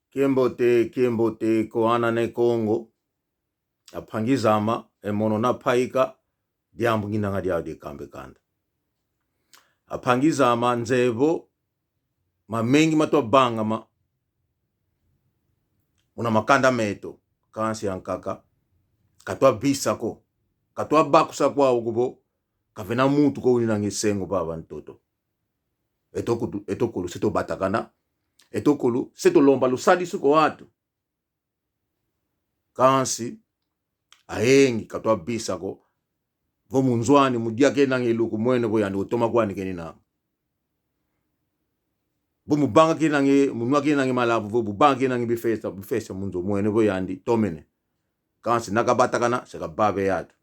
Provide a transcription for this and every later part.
Kiembote, kiembote, koana ne Kongo, aphangizama emono na phaika diambu nginanga diao dikambe kanda. Aphangizama nzebo mamengi matwa bangama una makanda meto kansi ya nkaka katwa bisako katwa bakusa kwao kubo kavena mutu ko uninanga esengo pa bantoto etokulu se tobatakana etokulu se tolomba lusalisu ko atu kansi ayengi katwa bisako vo munzwani mudiake nanga eluku mwene bo yandi kotoma kwani keni nanga bo mubanga ke nange munwa ke nange malabu vo bubanga ke nange bifesa bifesa munzo mwene bo yandi tomene kansi nakabatakana sekababe yatu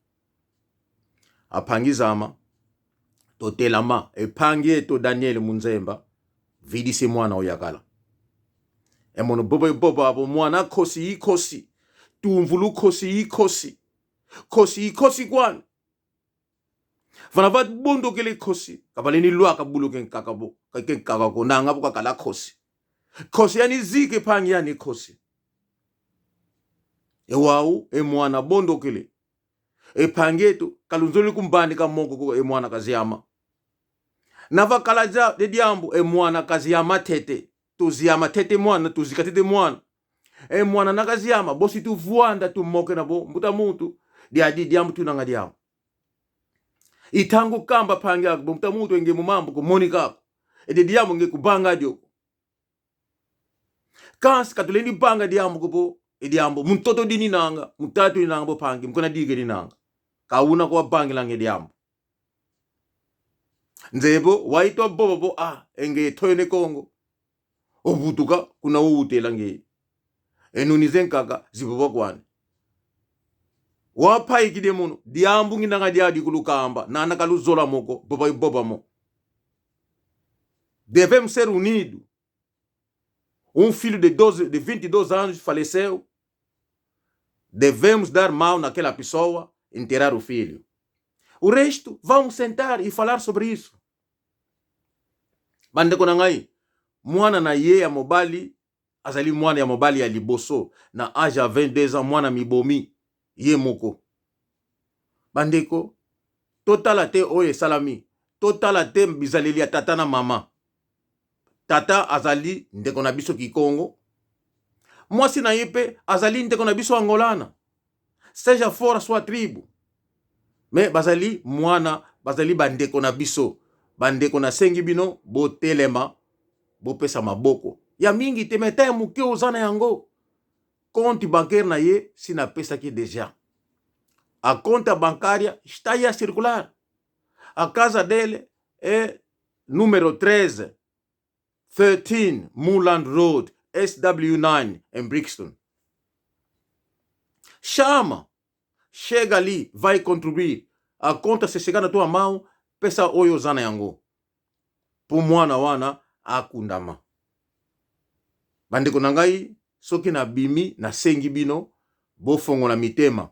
aphangizama totelama ephangi eto Daniel Munzemba vidise mwana oyakala emono bobo bobo abo mwana khosi ikhosi tumvulu khosi ikhosi khosi ikhosi kwani vana va bondokele khosi kavaleni lwaka buluke nkaka bo kake nkaka ko nanga bo kakala khosi khosi yani zike phangi yani khosi ewawu emwana bondokele ephangetu kalunzoli kumbani ka moko ko emwana kaziama navakalaja de diambu emwana kaziama tete toziama tete mwana tozika tete mwana emwana nakaziama bosi tuvuanda tumoke na bo mbuta mutu diadi diambu tunanga diambu itangu kamba phangi ako mbuta mutu enge mumambo kumonikako ede diambu nge kubanga dioko Kasi katuleni banga diambu kupo ediambu muntoto dini nanga mutatu ni nanga bopangi mukona dike ni nanga kauna kwa bangi lange diambu nzebo waitwa bobo bo a enge toyo ne Kongo obutuka kuna uutela nge enuni zenkaka ziboba kwane wapaikide muno diambu nginanga diadi kulukamba nana kaluzola moko boba boba mo. Devemos ser unidos. Um filho de, 12, de 22 anos faleceu. Devemos dar mão naquela pessoa, enterrar o filho. O resto, vamos sentar e falar sobre isso. Bandeko na ngai, mwana na ye ya mobali azali mwana ya mobali ya liboso na age ya 22 ans, mwana mibomi ye moko. Bandeko, totala te oyo esalami, totala te bizaleli ya tata na mama. Tata azali ndeko na biso Kikongo, mwasi na ye mpe azali ndeko na biso Angolana. Seja fora sua tribu, me bazali mwana, bazali bandeko na biso. Bandeko, nasengi bino botelema, bopesa maboko ya mingi te, me ata ya moke oza na yango. Compte bancaire na ye si napesaki deja a conta bancaria está aí a circular. A casa dele é número 13, 13 Moorland Road, SW9, em Brixton. Chama, chega ali, vai contribuir. A conta se chegar na tua mão, pesa oyo oza na yango. Mpo mwana wana akundama. Bandeko na ngai, soki nabimi, nasengi bino bofongola mitema.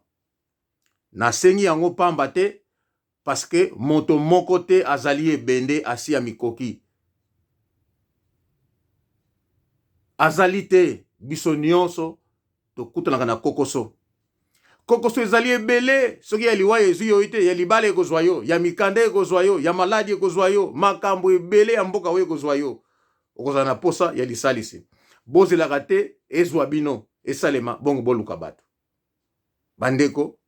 Nasengi yango pamba te parce que moto moko te azali ebende asi amikoki. Azali te, biso nyonso tokutanaka na kokoso. Kokoso ezali ebele, soki ya liwa ezwi yo te, ya libala ekozwa yo, ya mikanda ekozwa yo, ya maladi ekozwa yo, makambo ebele ya mboka oyo ekozwa yo. Okozala na posa ya lisalisi. Bozelaka te ezwa bino, esalema bongo boluka bato. Bandeko,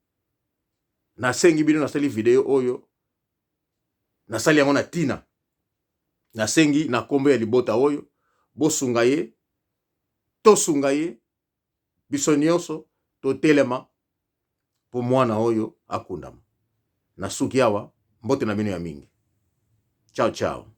nasengi bino, nasali video oyo, nasali yango na tina. Nasengi na kombo ya libota oyo, bosunga ye, tosunga ye, biso nyonso totelema mpo mwana oyo akundama. Nasuki awa, mbote na bino ya mingi. Ciao ciao.